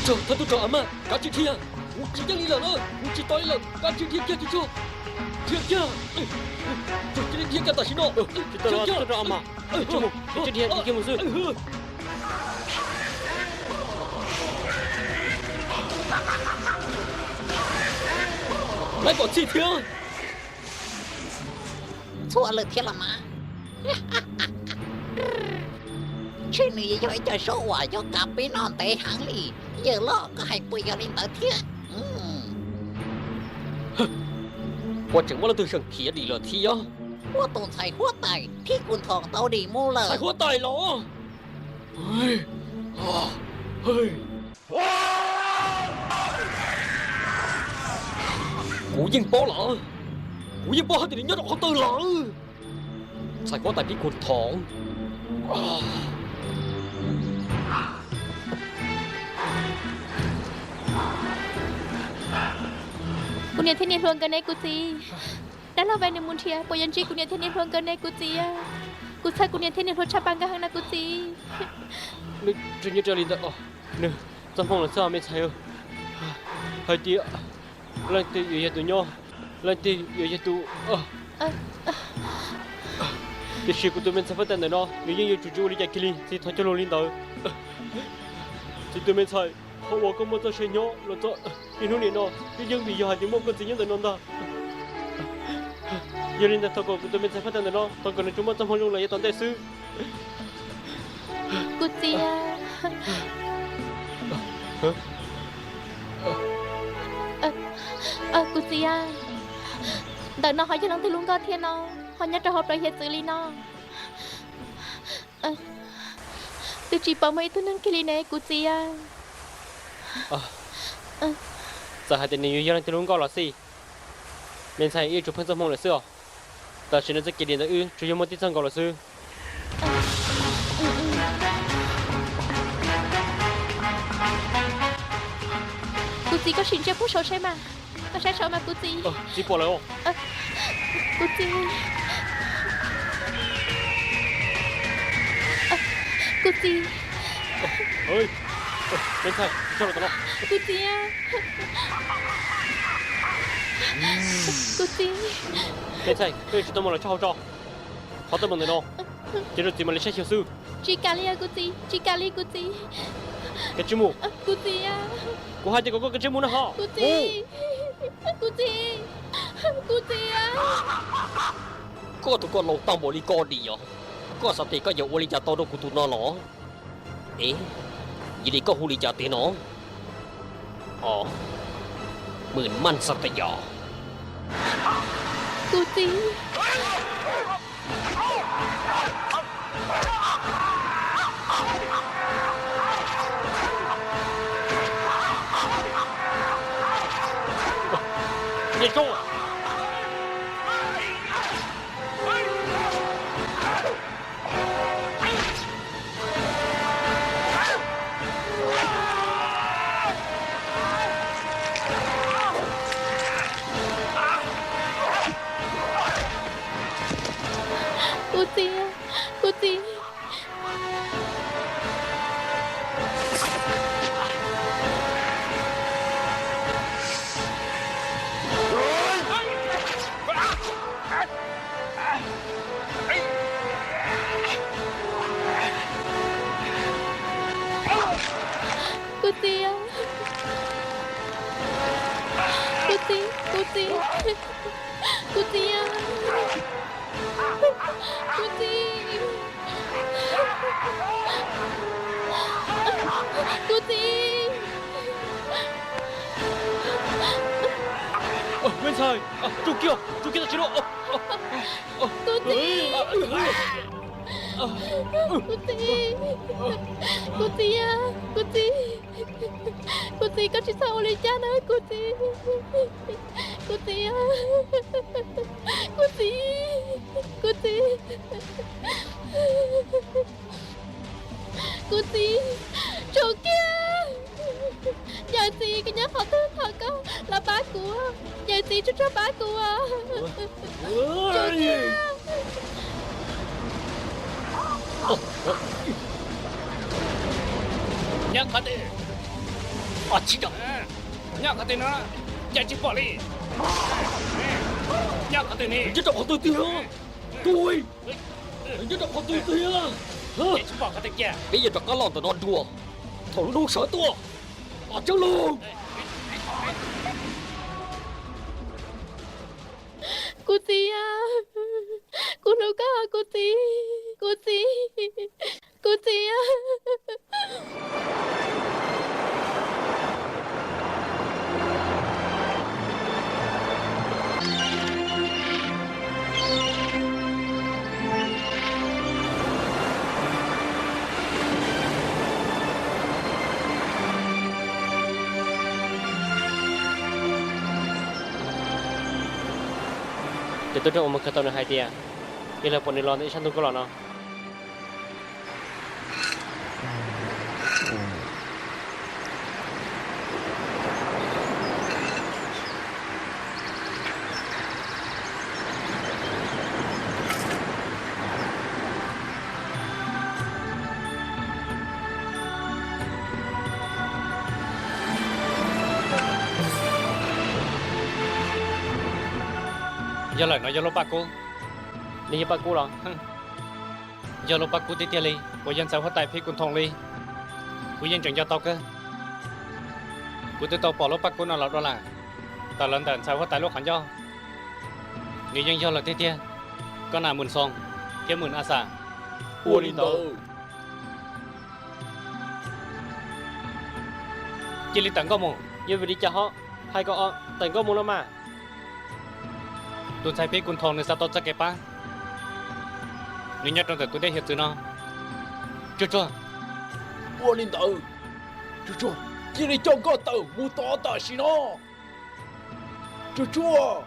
Thawj tub rog A Mas, kav tsij dhia. Kuv tsis yeej li lawm na, kuv tsis tos li lawm, kav tsij dhia kiag tsuag tsuag. Dhia kiag, tsuag, cia li dhia kiag tam sim no. Tsis tau, tub rog A Mas, kav tsij mus, kav tsij dhia kiag mus xwb. Lawv pom txhij thiab. Txhua lawm thiab los mas. Ntshe nws yuav yog ib co suab uas yuav kav peb noj ntev heev li. Yawg loj, koj hais puas yog li ntawd thiab? Ua tseem muaj leej twg seem khiav dim lawm thiab? Muaj tus ntxhais huab tais Phib Kus Nthos tau dim mus lawm. Ntxhais huab tais los? Kuv yeej paub lawm, kuv yeej paub hais tias nws nyob rau qhov twg lawm. Ntxhais huab tais Phib Kus Nthos. Kuv niam thiab niam hluas nkawd ne kuv txiv? Dab laug Vais nws mus nrhiav, puas yuav ntsib kuv niam thiab niam hluas nkawd ne kuv txiv? Kuv txhawj kuv niam thiab niam hluas Tshaj Pas nkawd heev na kuv txiv. Nws tseem nyob raws li ntawd, nws txoj hmoo lawm xwb me ntxhais. Hais tias leej twg yuav yog tus nyob, leej twg yuav yog tus... Tiam sis kuv tus me ntxhais huab tais ntawm no nws yeej yuav tsum tsis ua li cas kiag li, txiv thov cog lus li ntawd. Txiv tus me ntxhais, qhov uas koj muaj txoj sia nyob los txog niaj hnub nim no twb yeej vim yog hais tias muaj koj txiv nyob ntawm no ntag. Yog li ntawd thov kom kuv tus me ntxhais huab tais ntawm no, thov kom nws tsuas muaj txoj hmoo zoo los yav tom ntej xwb. Kuv txiv, kuv txiv, ntawm no ho yog leej twg lub nkoj thiab no, ho nyob rau hauv plawv hiav txwv li no? Twb tsis pom muaj ib tug neeg kiag li ne kuv txiv. Txawm hais tias nws yuav yog leej twg lub nkoj los xij, me ntxhais, wb tsuas pheej txoj hmoo lawm xwb os. Tam sim no txoj kev dim ntawm wb tsuas yog muaj tib txoj nkaus lawm xwb. Kuv txiv, koj sim ntsia puag saud saib mas. Koj saib saud mas kuv txiv. Txiv pom lawm. Kuv txiv. Kuv txiv. Me ntxhais, tsis txhob los tom no. Kuv txiv. Kuv txiv. Me ntxhais, koj yuav tsum tau mus lawm tso hauv tso. Qhov teeb meem ntawm no, ces rau txiv mam li saib xyuas xwb. Tsis kam li kuv txiv, tsis kam li kuv txiv. Kav tsij mus. Kuv txiv. Kuv hais tias kom koj kav tsij mus na ho. Kuv txiv. Kuv txiv. Kuv txiv. Koj tus koj laus tau npaum li koj dim os, koj xav tias koj yuav ua li cas tau rau kuv tus no los? Es, yog li koj hu li cas tiag no? Os, mws maj xas tas yos. Kuv txiv. Kuv txiv, kuv txiv. Kuv txiv, kuv txiv, kuv txiv, kuv txiv, kuv txiv, kuv txiv. Me ntxhais, rau kiag, rau kiag tam sim no. Kuv txiv, kuv txiv, kuv txiv, kuv txiv, kuv txiv, koj tsis txhob ua li cas na kuv txiv, kuv txiv, kuv txiv, kuv txiv, kuv txiv, rau kiag. Yawm txiv, koj nyob qhov twg thov koj los pab kuv. Yawm txiv, tsuag tsuag pab kuv. Nyob qhov twg? Nyob qhov twg no? Cas tsis pom li? Nyob qhov twg ne? Nyob rau qhov twg tiag? Tub, nyob rau qhov twg tiag? Peb yuav rov qab los ntawm no dua thaum lub hnub sawv tuaj. Tseeb lauj. Kuv txiv, kuv hlub koj kuv txiv, kuv txiv, kuv txiv. Ces tub rog uas mus kawm tau nws hais tias, yog lawv pom nws los ntawm ib sab ntug kauj lom no. Yog lawm no yog lub paj kub. Nws yog paj kub los? Yog lub paj kub tiag tiag li, uas yog ntxhais huab tais Phib Kus Thoos li. Kuv yeej tseem nco tau kawg. Kuv twb tau pom lub paj kub no los dua lawm, tawm los ntawm ntxhais huab tais lub qhov ncauj. Nws yeej yog lawm tiag tiag. Koj nas Mws Xoos thiab Mws A Xas. Ua li ntawd, cia li tawm nkauj mus. Yog vim li cas ho hais kom tawm nkauj mus no mas? Tus ntxhais Phib Kus Thoos nws xav tau txoj kev pab, nws nyob rau ntawm tus dej hiav txwv no. Tsuag tsuag. Ua li ntawd, tsuag tsuag, cia li coj nkauj tawm mus tod tam sim no. Tsuag tsuag.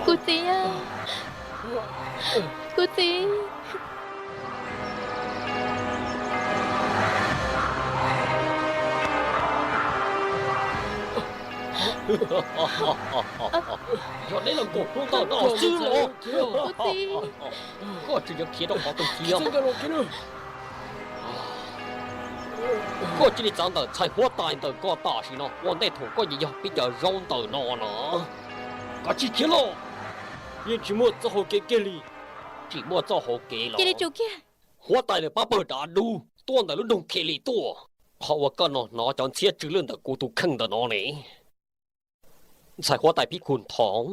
Kuv txiv, kuv txiv. Yog neb los nkaum hnub ntawm no xwb los? Kuv txiv. Koj tseem yuav khiav rau qhov twg khiav? Koj cia li txav ntawm ntxhais huab tais ntawm koj tam sim no, ua ntej thaum koj yuav yog peb cov zaub ntawm no na. Koj tsis khiav los. Yeej tsis muaj txoj hau kev kiag li. Tsis muaj txoj hau kev los? Cia li tsum kiag. Huab tais ntawm pab pawg dav dub tuaj ntawm lub nroog Khe Lis tuaj. Qhov uas koj hnov cov ntxhiab tsw lwj ntawm kuv tus kheej ntawm no ne. Ntxhais huab tais Phib Kus Thoos,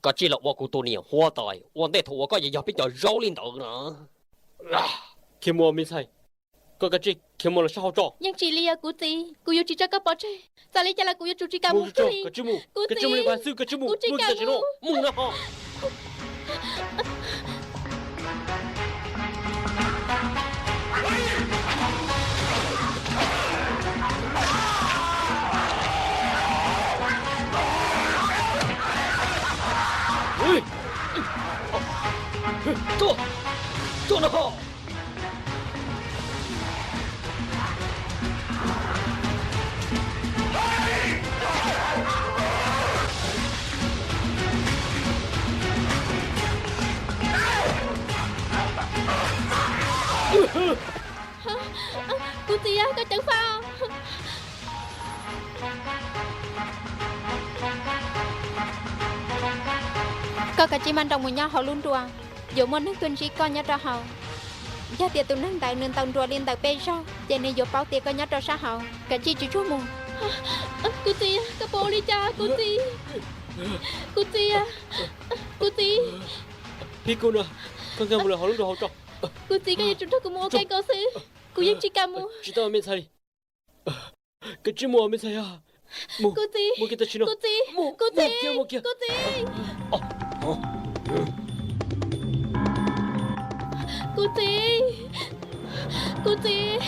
koj cia li los ua kuv tus niam huab tais, ua ntej thaum uas koj yuav yog peb cov zaub li ntawd na. Khiav mus me ntxhais, koj kav tsij khiav mus lawm sab hauv tso. Yeej tsis li os kuv txiv, kuv yuav tsis tso koj pov tseg. Txawm li cas los kuv yuav tsum tsis kam mus kiag li. Kav tsij mus, kav tsij mus li kuv hais xwb, kav tsij mus, mus tam sim no, mus no ho. Tuaj, tuaj no ho. Kuv txiv, koj ceev faj. Koj kav tsij maj nroos mus nyob hauv lub nruas, yuav muaj neeg tuaj ntsib koj nyob rau hauv. Yog tias tus neeg ntawd nws ntaus nruas li ntawm peb zaug, ces nws yuav paub tias koj nyob rau sab hauv. Kav tsij tsis tsuag mus. Kuv txiv, koj puas ua li cas kuv txiv? Kuv txiv, kuv txiv. Phib Kus no, koj nkag mus lawm hauv lub nruas hauv tso. Kuv txiv, koj yuav tsum nrog kuv mus ua ke nkaus xwb. Kuv yeej tsis kam mus. Tsis tau me ntxhais li. Kav tsij mus me ntxhais. Kuv txiv, kuv txiv, kuv txiv, kuv txiv, kuv txiv, kuv txiv,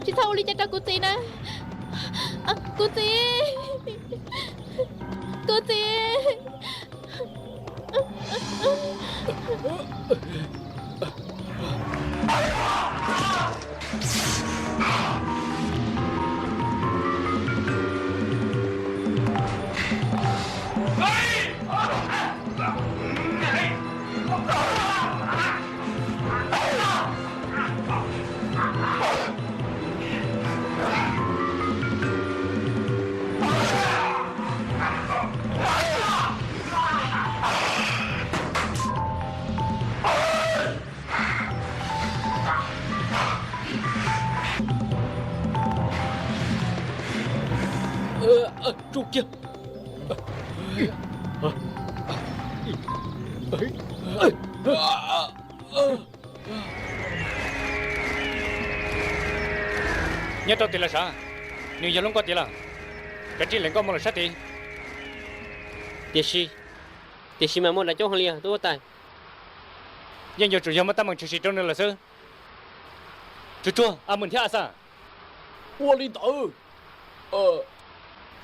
tsis txhob ua li cas rau kuv txiv na. Kuv txiv, kuv txiv. Tsuj kiag. Nyob rau tim lawm sav, nws yog lub nkoj tiag lawm. Kav tsij lawv nkoj mus lawm sab tid. Tiam sis, tiam sis mas muaj dav coob heev li os tub huab tais. Yeej yuav tsum yog muaj teeb meem tshwm sim rau nws lawm xwb. Tsuag tsuag, A Mws thiab A Xaj. Ua li ntawd,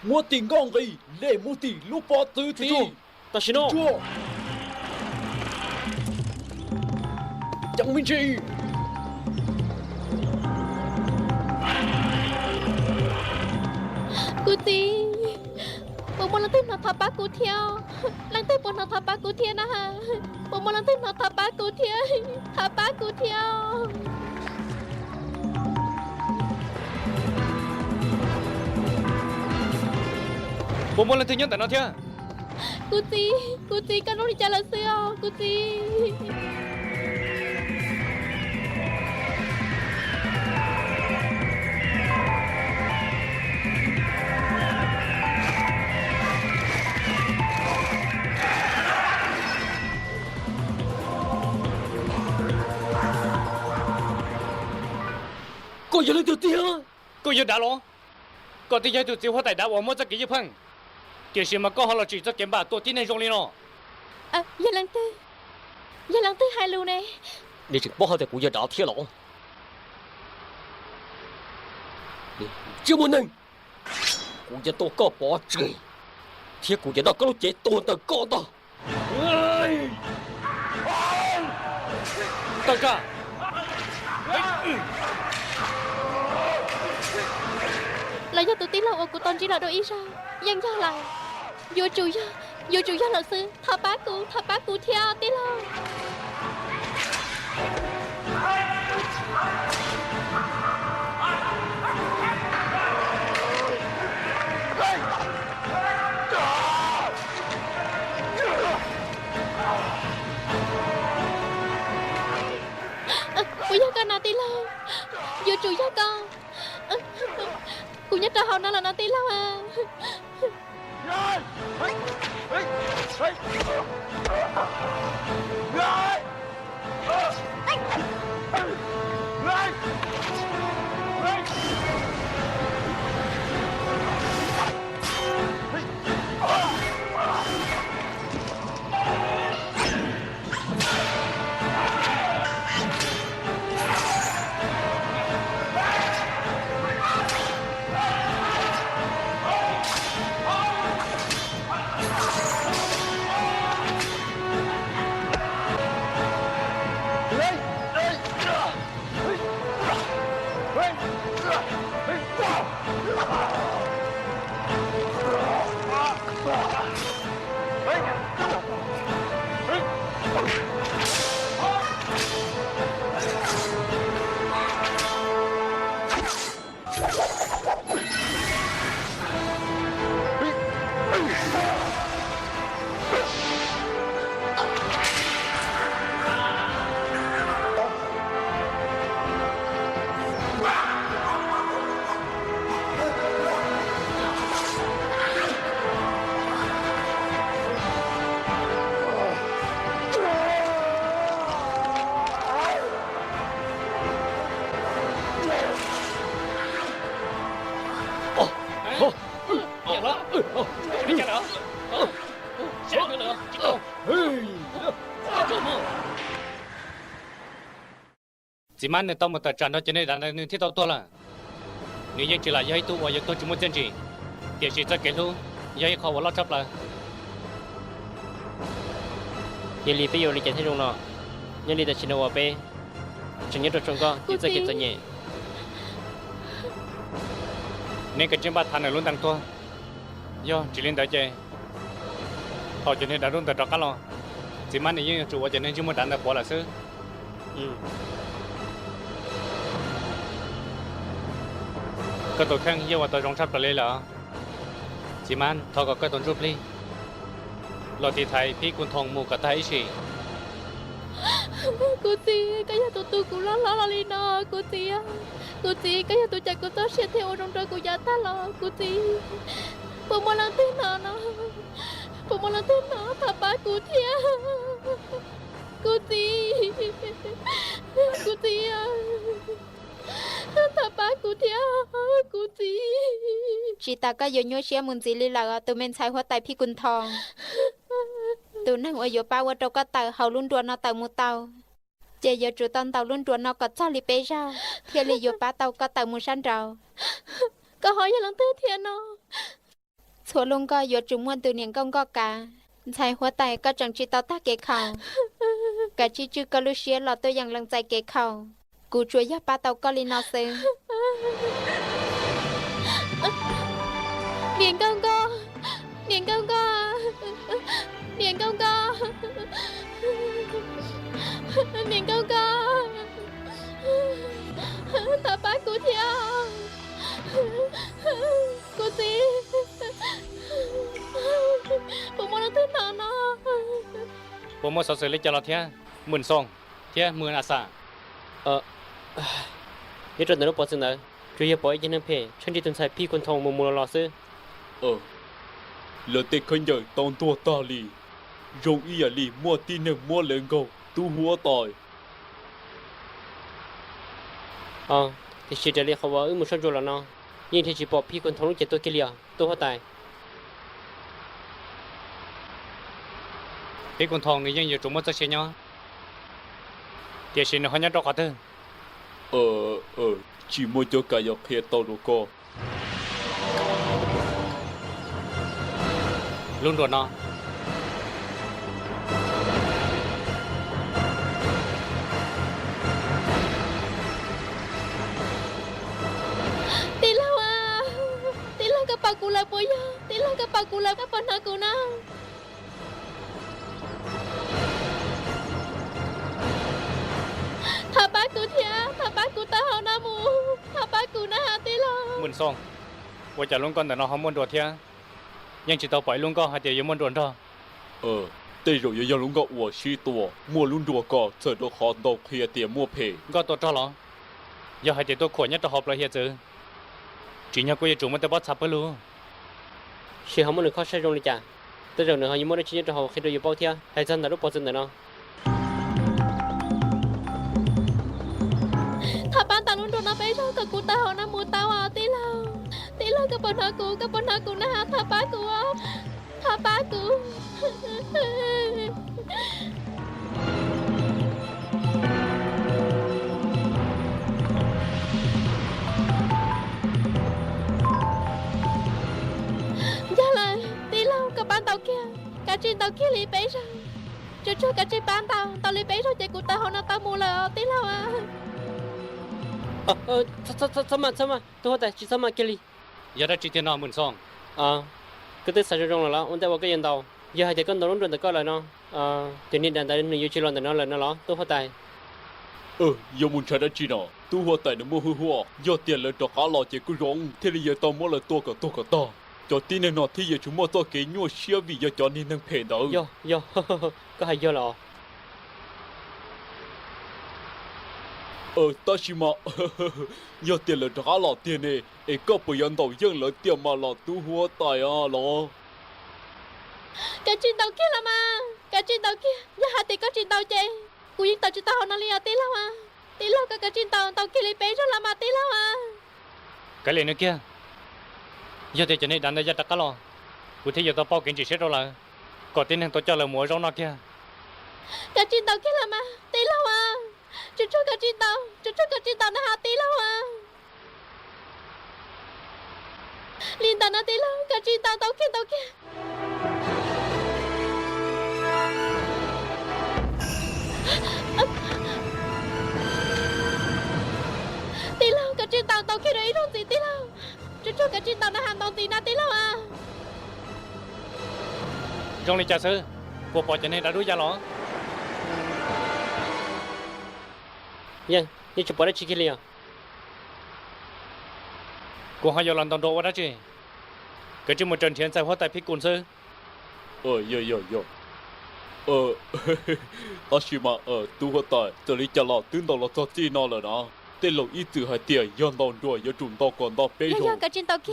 muab tim nkoj nqis lem mus tim lub pob txwv tid. Tam sim no, ceev me ntsis. Kuv txiv, puas muaj leej twg hnov thov pab kuv thiab? Leej twg puas hnov thov pab kuv thiab na? Puas muaj leej twg hnov thov pab kuv thiab? Thov pab kuv thiab. Puas muaj leej twg nyob ntawm no thiab? Kuv txiv, kuv txiv, koj zoo li cas lawm xwb os kuv txiv? Koj yog leej twg tiag? Koj yog dav los? Koj twb yog ib tug txiv huab tais dav uas muaj txoj kev ywj pheej, tiam sis mas koj ho los tsim txoj kev npam tua tib neeg zoo li no. Yog leej twg, yog leej twg hais lus ne? Nej tseem paub hais tias kuv yog dav thiab los? Tsis muaj neeg, kuv yuav tua koj pov tseg, thiab kuv yuav noj koj lub cev tuag ntawm koj ntag. Tawm tsam. Los yog tus tij laug uas kuv tau ntsib los dua ib zaug, yeej yog lawm. Yuav tsum yog, yuav tsum yog lawm xwb. Thov pab kuv, thov pab kuv thiab tij laug. Puas yog koj no tij laug? Yuav tsum yog koj. Kuv nyob rau hauv no los no tij laug. Txiv Mab nws tau mus tawm tsam nrog cov neeg dav ntawd nws thiaj tau tuag lawm. Nws yeej tsis lam yog ib tug uas yuav tuag tsis muaj txiaj ntsig, tiam sis txoj kev hlub yog ib qho uas loj tshaj plaws. Yog li peb yuav ua li cas thiaj zoo no? Nyob li tam sim no uas peb tseem nyob rau tsoom nkoj txoj kev txom nyem. Neb kav tsij npaj thav nws lub ntees tuag. Yog tsis li ntawd ces thaum cov neeg dav ntawd rov qab los, txiv Mab nws yeej yuav tsum ua cov neeg ntsej muag dav ntawd pov lawm xwb. Koj tus kheej yeej ua tau zoo tshaj plaws li lawm. Txiv Mab, thov kom koj tus ntsuj plig los tiv thaiv Phib Kus Thoo mus kom tag ib sim. Kuv txiv, koj yog tus tu kuv loj hlob los li no, kuv txiv. Kuv txiv, koj yog tus cawm kuv txoj sia thiab ua zoo rau kuv yav tag los, kuv txiv. Puas muaj leej twg hnov no? Puas muaj leej twg hnov? Thov pab kuv thiab. Kuv txiv, kuv txiv, thov pab kuv thiab, kuv txiv. Tsis tas koj yuav nyuaj siab mus ntxiv li lawm os tus me ntxhais huab tais Phij Kus Nthos. Tus neeg uas yuav pab ua rau koj tawm hauv lub nruas no tawm mus tau, ces yuav tsum tau ntaus lub nruas no kom txog li peb zaug thiaj li yuav pab tau koj tawm mus sab nraud. Koj ho yog leej twg thiab no? Txhua lub nkoj yuav tsum muaj tus niam nkauj nkoj kav. Ntxhais huab tais, koj tseem tsis tau tag kev khaum. Kav tsij tswj koj lub siab los tuaj yeem lees txais kev khaum. Kuv tsuas yog pab tau koj li no xwb. Niam nkauj nkoj, niam nkauj nkoj, niam nkauj nkoj, niam nkauj nkoj, thov pab kuv thiab. Kuv txiv, puas muaj leej twg hnov no? Puas muaj xov xwm li cas los thiab, Mws Xoom thiab Mws A Xam? Nyob rau ntawm lub pov txwv ntawd tsuas yog pom ib cev neeg phem tshawb nrhiav tus ntxhais Phij Kus Nthos mus mus los los xwb. Lawv tej khaub ncaws tau ntuag tag li, zoo ib yam li muaj tib neeg muab lawv nkaug, tub huab tais. Tiam sis raws li qhov uas wb mus soj ntsuam los no, yeej nrhiav tsis pom Phij Kus Nthos lub cev tuag kiag li os tub huab tais. Phij Kus Nthos nws yeej yuav tsum muaj txoj sia nyob, tiam sis nws ho nyob rau qhov twg? Tsis muaj cuab kav yuav qhia tau rau koj. Lub nruas no. Tij laug, tij laug, koj pom kuv lawm puas yog? Tij laug, koj pom kuv lawm, koj puas hnov kuv na? Thov pab kuv thiab, thov pab kuv tawm hauv no mus, thov pab kuv na tij laug. Mws Xoom, ua cas lub nkoj ntawm no ho muaj nruas thiab? Yeej tsis tau pom ib lub nkoj hais tias yuav muaj nruas nrog. Tej zaum yuav yog lub nkoj uas sib tua muaj lub nruas kom txhawm rau qhov ntaus qhia tias muaj phem. Nkoj tua rog los? Yog hais tias tuaj khuam nyob rau hauv plawv hiav txwv, tsim nyog kuj yuav tsum muaj tej pob txha pawg lug. Sis ho muaj nws qhov saib zoo li cas? Tej zaum nws ho yuav muaj dab tsi nyob rau hauv qhia rau yus paub thiab. Hais txog ntawm lub pov txwv ntawm no, thov pab ntaus lub nruas no peb zaug kom kuv tawm hauv no mus tau os tij laug. Tij laug, koj puas hnov kuv? Koj puas hnov kuv na? Thov pab kuv, thov pab kuv. Yog lawm tij laug, koj pab ntaus kiag, kav tsij ntaus kiag li peb zaug. Tsuas tsuag kav tsij pab ntaus, ntaus li peb zaug ces kuv tawm hauv no tau mus lawm os tij laug. Txhob mas, txhob mas, tub huab tais, tsis txhob mas kiag li. Yog dab tsi tiag no Mws Xoom? Koj twb xav zoo zoo lawm los ua ntej uas koj yuav ntaus? Yog hais tias koj ntaus lub nruas ntawm koj lawm no, tus niag dav ntawd nws yuav tsis los ntawm no lawm no los tub huab tais? Yuav mus ntshaw dab tsi no? Tub huab tais nws muaj hwj huam, yog tias lawv rov qab los ces kuj zoo thiaj li yuav tau muab lawv tua kom tuag kom tag. Cov tib neeg no thiaj yuav tsis muaj txoj kev nyuaj siab vim yog cov niag neeg phem ntawd. Yog, yog, koj hais yog los? Tab sis mas yog tias lawv rov qab los tiag ne, es koj puas yuav ntaus yeej lawv tiag mas los tub huab tais los? Kav tsij ntaus kiag los mas, kav tsij ntaus kiag. Yog hais tias koj tsis ntaus ces kuv yeej tawm tsis tau hauv no li os tij laug a. Tij laug, koj kav tsij ntaus, ntaus kiag li peb zaug los mas tij laug a. Kav liam nws kiag. Yog tias cov niag dav ntawd ya rov qab los, kuv thiaj yuav tau pauj kev ntsim siab rau lawv, kom tib neeg tau coj lawv mus ua zaub noj kiag. Kav tsij ntaus kiag los mas tij laug a. Tsuas tsuag kav tsij ntaus, tsuas tsuag kav tsij ntaus na has tij laug a. Li ntawd no tij laug, kav tsij ntaus, ntaus kiag, ntaus kiag. Tij laug, kav tsij ntaus, ntaus kiag rau ib zaug ntxiv tij laug. Tsuas tsuag kav tsij ntaus na has, ntaus ntxiv na tij laug a. Zoo li cas xwb? Puas pom cov niag dav dub ya los? Yeej, yeej tsis pom dab tsi kiag li os. Kuv ho yuav los ntaus nruas ua dab tsi? Kav tsij mus raws nrhiav ntxhais huab tais Phij Kus xwb. Tab sis mas tub huab tais, txawm li cas los twb ntaus los txog txij no lawm na. Tej laus ib txwm hais tias yog ntaus nruas yuav tsum ntaus kom nto peb zaug.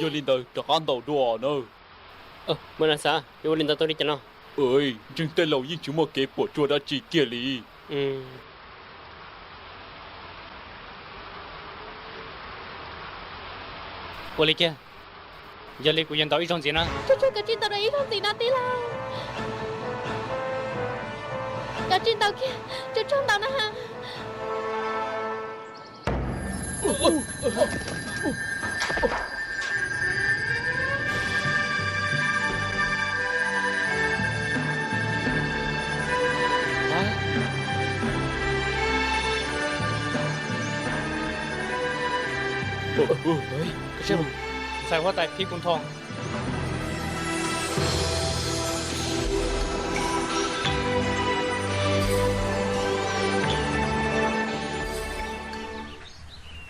Yog li ntawd rov qab ntaus dua nawb. Muaj nas xav yuav ua li ntawd tau li cas no? Ntseeg tej laus yeej tsis muaj kev puas tsuaj dab tsi kiag li. Ua li kiag, yog li kuv yuav ntaus ib zaug ntxiv na. Tsuag tsuag, koj tsis ntaus ib zaug ntxiv no tij laug. Koj tsis ntaus kiag, tsuag tsuag ntaus na. Ntxhais huab tais Phib Kub Thoo.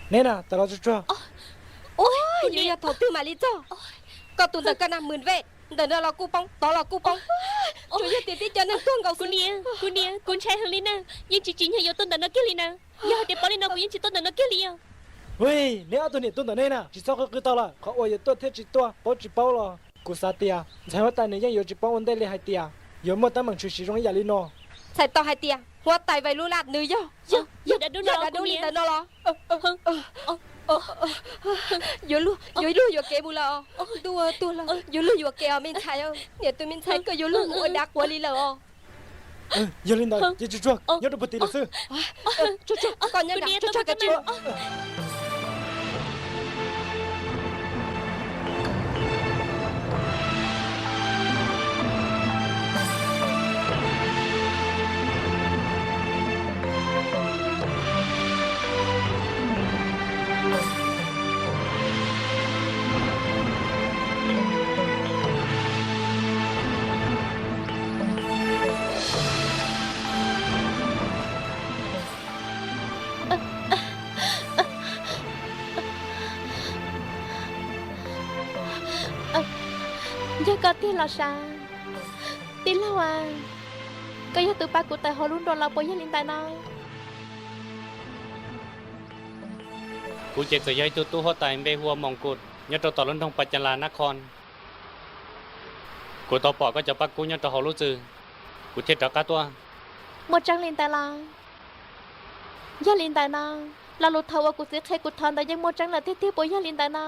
Neb na, tawm los tsuag tsuag. Kuv niam, yog thaum twg mam li txog? Koj tus ntawm koj na, mws ve, ntawm no los kuj poob, tod los kuj poob. Tsuas yog tias tib co neeg tuag nkaus xwb. Kuv niam, kuv ntshai heev li na, yeej tsis tsim nyog yuav tuaj ntawm no kiag li na. Yog hais tias pauv li no kuv yeej tsis tuaj ntawm no kiag li os. Neb ob tug niam tub ntawm neb na, tsis txhob qw qw tau lawm. Qhov uas yuav tuaj thiab tsis tuaj, paub tsis paub los kuv xav tias ntxhais huab tais nws yeej yuav tsis poob ua ntej li hais tias yuav muaj teeb meem tshwm sim zoo ib yam li no. Txhais tau hais tias huab tais Vais Lub Laj nws yog, yog dab dub li ntawm no los? Yuav luag, yuav luag yuam kev mus lawm os. Ntuj, tuag lawm, yuav luag yuam kev os me ntxhais. Niam tus me ntxhais, koj yuav luag mus ua dav quav li lawm os. Yog li ntawd ces tsuag tsuag nyob rau puag tim lawm xwb. Tsuag tsuag, koj nyob nrad, tsuag tsuag kav tsij. Yog koj tiag los sav? Tij laug a, koj yog tus pab kuv tawm hauv lub nroog los puas yog li ntawd no? Kuv ces txawm yog ib tug tub huab tais npe hu ua Moos Kus nyob rau tom lub nroog Pas Cas Las Nab Khoo. Kuv tau pom koj cov paj kub nyob rau hauv lub txwm, kuv thiaj rov qab tuaj. Muaj tseeb li ntawd los? Yog li ntawd no, lo lus thaum uas kuv txiv qhia kuv thov ntawd yeej muaj tseeb lawm tiag tiag puas yog li ntawd no?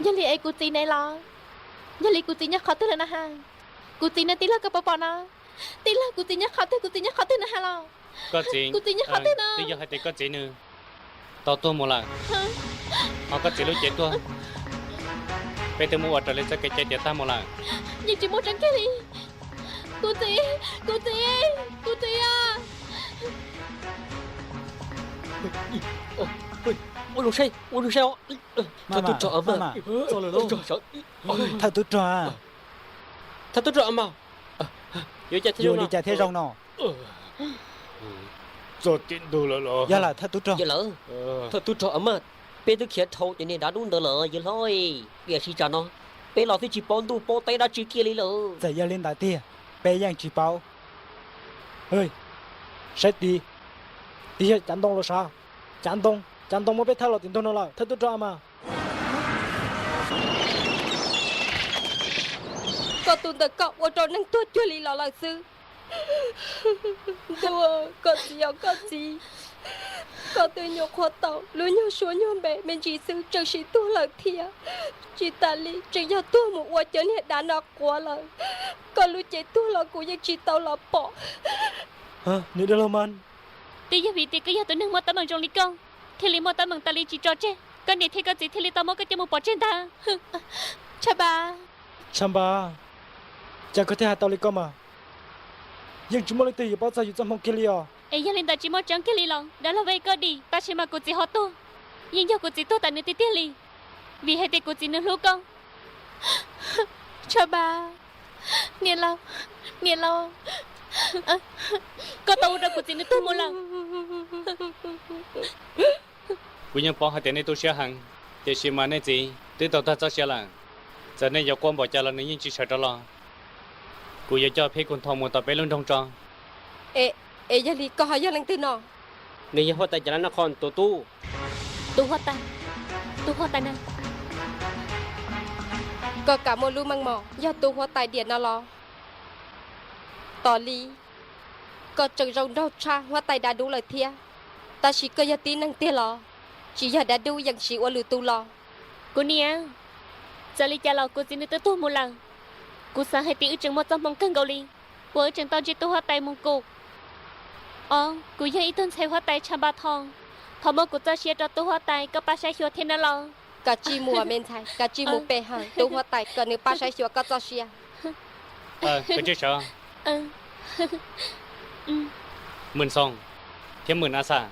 Yog li es kuv txiv ne los? Yog li kuv txiv nyob qhov twg lawm na has? Kuv txiv ne tij laug koj puas pom no? Tij laug, kuv txiv nyob qhov twg, kuv txiv nyob qhov twg na has los? Koj txiv, kuv txi nyob qhov twg no? Twb yog hais tias koj txiv nws tau tuag mus lawm, ho koj txiv lub cev tuag, peb twb mus ua raws li txoj kev cai tiav tag mus lawm. Yeej tsis muaj tseeb kiag li. Kuv txiv, kuv txiv, kuv txiv a. Ua zoo saib, ua zoo saib os. Thawj tub rog, thawj tub rog a mas, yuav cas thiaj zoo no? Txog tim ntug lawm los? Yog lawm thawj tub rog. Thawj tub rog a mas, peb twb khiav dhau cov niag dav dub ntawd lawm yawg hlob, tiam sis tsam no peb los twb tsis paub ntuj paub teb dab tsi kiag li lawm. Txawm yog li ntawd tiag, peb yeej tsis paub. Saib tid, twb yog cav ntoo los sav. Cav ntoo, cav ntoo muab peb thawb los tim ntug no lawm thawj tub rog a mas. Koj tus ntawm koj ua rau neeg tuag cuag li los lawm xwb. Ntuj, koj txiv os koj txiv, koj twb nyuam qhuav tau lub nyuag suab nyuag npe me ntsis xwb tseem sim tuag lawm thiab. Tsis tas li tseem yog tuag mus ua cov niag dav no quav lawm. Koj lub cev tuag los kuv yeej tsis tau los pom. Niam dab laug mas, twb yog vim tias koj yog tus neeg muaj teeb meem zoo li koj, thiaj li muaj teeb meem tas li tsis tso tseg, koj niam thiab koj txiv thiaj li tau muab koj coj mus pov tseg ntag. Tsha npas, tsha npas, cas koj thiaj hais tau li koj mas? Yeej tsis muaj leej twg yuav paub txog yus txoj hmoo kiag li os. Es yog li ntawd tsis muaj tseeb kiag li los? Dab laug Vej, koj dim, tab sis mas kuv txiv ho tuag, yeej yog kuv txiv tuag tas nws tiag tiag li, vim hais tias kuv txiv nws hlub koj. Tsha npas, niam laus, niam laus, koj tau ua rau kuv txiv nws tuag mus lawm. Kuv yeej paub hais tias nej tu siab heev, tiam sis mas nej txiv twb tau tag txoj sia lawm. Txawm nej yuav quaj npaum cas los nws yeej tsis sawv rov los. Kuv yuav coj Phib Koos Thoo mus tom peb lub nroog tso. Es yog li koj ho yog leej twg no? Nws yog huab tais Cas Las Naj Qhos tus tub. Tus huab tais, tus huab tais na. Koj kam muaj lub meej mom yog tub huab tais diam no los? Tos li, koj tseem zoo nraug tshaj huab tais dav dub lawm thiab. Tab sis koj yog tib neeg tiag los tsis yog dav dub yeej siv ua lwm tus los? Kuv niam, txawm li cas los kuv txiv nws twb tuag mus lawm. Kuv xav hais tias wb tseem muaj txoj hmoo kawg nkaus li uas wb tseem tau ntsib tub huab tais Moos Kus. Os, kuv yog ib tug ntxhais huab tais Tshaj Npa Thoj, thov muab kuv txoj sia rau tub huab tais koj pab saib xyuas thiab nawb los. Kav tsij mus me ntxhais, kav tsij mus pe hawm, tub huab tais kom nws pab saib xyuas koj txoj sia. Koj tsij sawv. Mws Xoo thiab Mws A Xaj,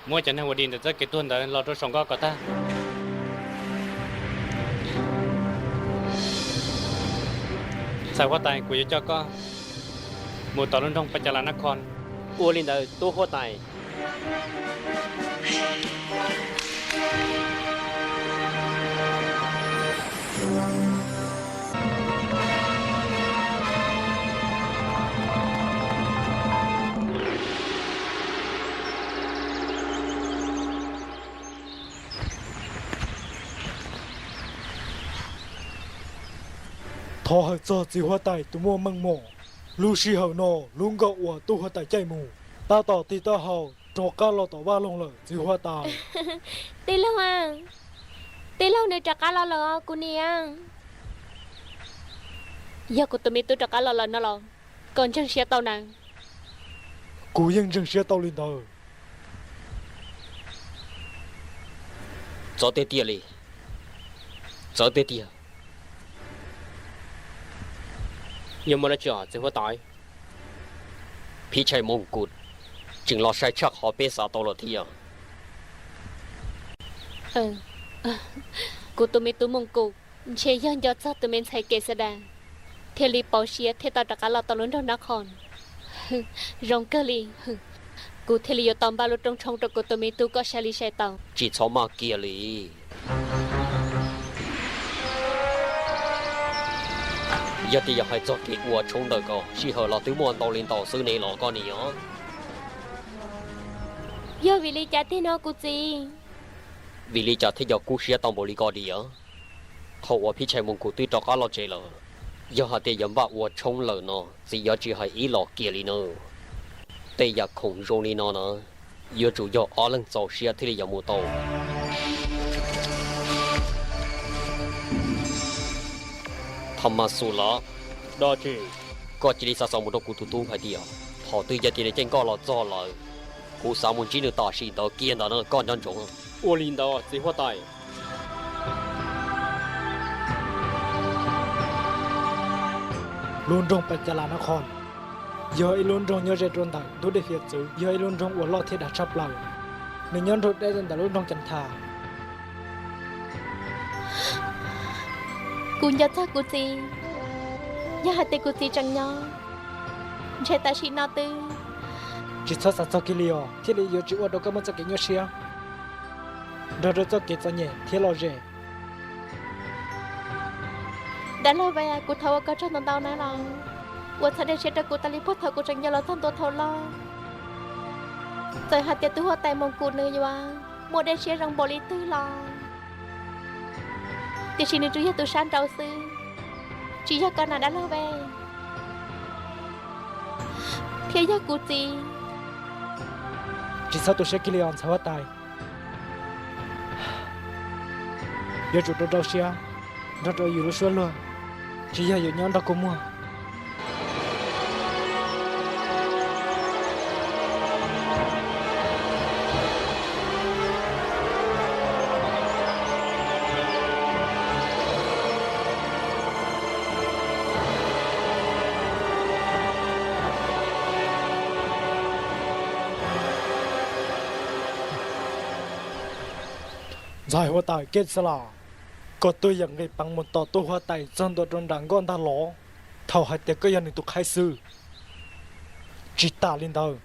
muab cov neeg uas dim ntawm txoj kev tuag ntawd los rau saum nkoj kom tag. Ntxhais huab tais, kuv yuav coj koj mus tom lub nroog Pacas Las Nab Khon. Ua li ntawd tub huab tais. Thov hawm txog txiv huab tais tus muaj meej mom, lub sij hawm no lub nkoj uas tub huab tais caij mus tab tom tig taub hau rov qab los tom vaj loog lawm txiv huab tais. Tij laug, tij laug nws rov qab los lawm os kuv niam. Yog kuv tus me tub rov qab los lawm no los koj ntseeg siab tau na? Kuv yeej ntseeg siab tau li ntawd. Txawv tiag tiag li, txawv tiag tiag. Yog muaj dab tsi os txiv huab tais? Phij Tshais Moos Kus tseem los sai tshaj qhov peb xav tau lawm thiab. Kuv tus me tub Moos Kus ntshe yog nco txog tus me ntxhais Kev Xas Das thiaj li pauv siab thiaj tau rov qab los tau lub nroog Nab Khon. Zoo kawg li, kuv thiaj li yuav tau npaj lub rooj tshoob rau kuv tus me tub koj sai li sai tau. Tsis txhob maj kiag li. Yog tias yog hais txog kev ua tshoob ntawm ko, sij hawm los twb muaj ntau li ntau xwb ne los koj niam. Yog vim li cas tiag no kuv txiv? Vim li cas thiaj yog kub siab tau npaum li ko diam? Qhov uas Phij Tshais Moos Kus twb rov qab los tsev lawm, yog hais tias yog npaj ua tshoob lawm no txiv yuav tsis hais ib los kiag li na. Tej yam khoom zoo li no na, yuav tsum yog ob leeg txaus siab thiaj li yuav mus tau. Tha Mas Xus Lav, koj cia li xa xov mus rau kuv tus tub hais tias thaum twg yog tias nws caij nkoj los txog lawm, kuv xav mus ntsib nws tam sim ntawd kiag ntawd na, koj nco ntsoov. Ua li ntawd txiv huab tais. Lub nroog Pacas Las Nab Khon yog ib lub nroog nyob ze rau ntawm ntug dej hiav txwv, yog ib lub nroog uas loj thiab dav tshaj plaws. Nws nyob nrug deb rau ntawm lub nroog Cas Thas. Kuv nco txog kuv txiv, yog hais tias kuv txiv tseem nyob, ntshe tam sim no twb. Tsis txhob xav txog kiag li os, thiaj li yuav tsis ua rau koj muaj txoj kev nyuaj siab nrog rau txoj kev txom nyem thiab lom zem. Dab laug Vej, kuv thov ua koj tsaug ntau ntau nawb los, ua txhob dej siab rau kuv tas li puag thaum kuv tseem yau los txog ntua thaum loj. Txawm hais tias tub huab tais Moos Kus nws yuav muaj dej siab zoo npaum li twg los, tiam sis nws tsuas yog tus sab nraud xwb, tsis yog koj na dab laug Vej, thiab yog kuv txiv. Tsis txhob tu siab kiag li os ntxhais huab tais. Yuav tsum rau rau siab nrog rau yus lub suab luag, tsis yog yuav nyob nrog kua muag. Ntxhais huab tais Kej Xa Las, koj tuaj yam nqis peev mus tom tub huab tais txog ntua rau nram nkoj ntag los, thaum hais tias koj yog nws tus qhaib xwb. Tsis tas li ntawd,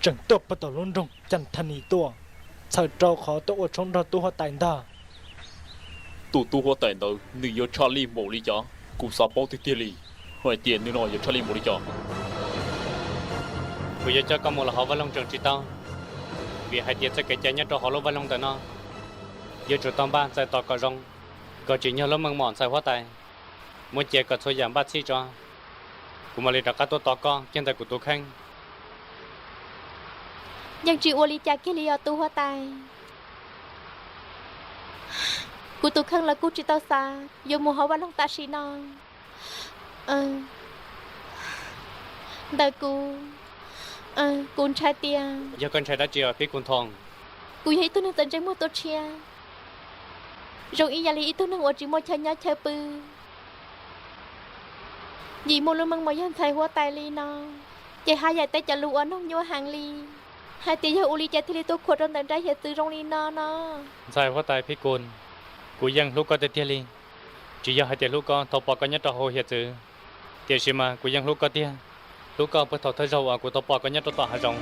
tseem tuaj puag tom lub nroog Cas Thas Nis tuaj, txhawm rau qhov tuaj ua tshoob nrog tub huab tais ntag. Tus tub huab tais ntawd nws yuav tshaj lij npaum li cas? Kuv xav paub tiag tiag li hais tias nws no yuav tshaj lij npaum li cas. Kuv yuav coj koj mus los hauv vaj loog tseem tsis tau, vim hais tias txoj kev cai nyob rau hauv lub vaj loog ntawm no yuav tsum tau npaj txais tos kom zoo. Koj tsim nyog lub meej mom ntxhais huab tais, muab cia kom txhua yam npaj txhij tso, kuv mam li rov qab tuaj tos koj kiag ntawm kuv tus kheej. Yeej tsis ua li cas kiag li os tus huab tais. Kuv tus kheej los kuj tsis tau xav yuav mus hauv vaj loog tam sim no. Ntawm kuv, kuv ntshai tias... Yog koj ntshai dab tsi os Phib Kus Nthoos? Kuv yog ib tug neeg txawv ntse muaj tua tshiab, zoo ib yam li ib tug neeg uas tsis muaj chaw nyob chaw pw. Vim muaj lub meej mom yog ntxhais huab tais li no, ces haj yam teb cov lus ua noog nyuaj heev li, hais tias yog ua li cas thiaj li tuaj khuam rau ntawm nrab hiav txwv zoo li no no. Ntxhais huab tais Phib Kus, kuv yeej hlub koj tiag tiag li. Tsis yog hais tias hlub koj thaum pom koj nyob rau hauv hiav txwv, tiam sis mas kuv yeej hlub koj tiag, hlub koj puag thaum thawj zaug uas kuv tau pom koj nyob rau tom hav zoov.